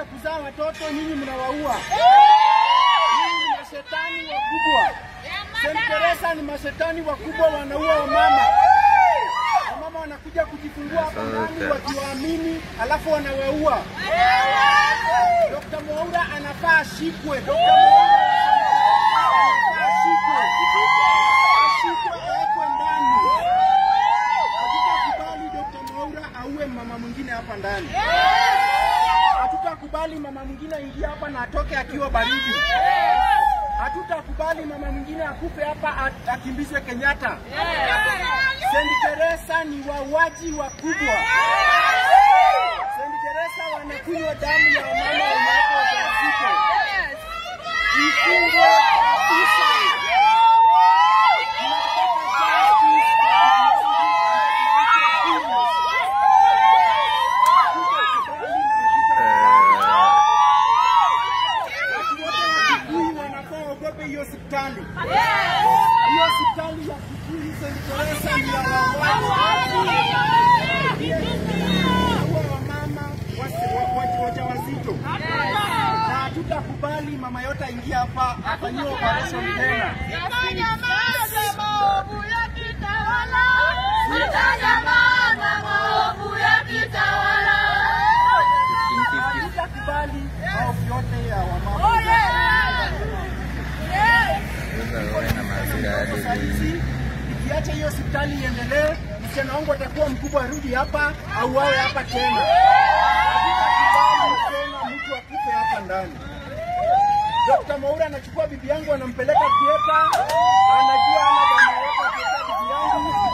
Kuzaa watoto nyinyi mnawaua. Nyinyi ni mashetani wakubwa. Saint Teresa ni mashetani wakubwa, wanaua wamama. Wamama wanakuja kujifungua hapa ndani wakiwaamini, alafu wanawaua. Dr. Mwaura anafaa ashikwe. Dr. Mwaura anafaa ashikwe. Ashikwe awekwe ndani. Hatutakubali Dr. Mwaura auwe mama mwingine hapa ndani. Hatutakubali mama mwingine aingie hapa na atoke akiwa baridi. Hatutakubali mama mwingine akufe hapa akimbizwe Kenyatta. Saint Teresa ni wauaji wakubwa. Saint Teresa wanakunywa damu ya wamama wajawazito. Ifungwe kabisa. Hiyo hospitali. Hiyo hospitali ya Kikuyu Saint Teresa ni ya wamama wajawazito. Na hatutakubali mama yote aingie hapa afanyiwe operation tena. Hatutakubali maovu yote ya wamama. Nikiacha hiyo hospitali iendelee, msichana wangu atakuwa mkubwa arudi hapa au wawe hapa tena. Hatutakubali tena mtu akufe hapa ndani. Dr. Mwaura anachukua bibi yangu anampeleka theater, anajua ana damu yake bibi yangu.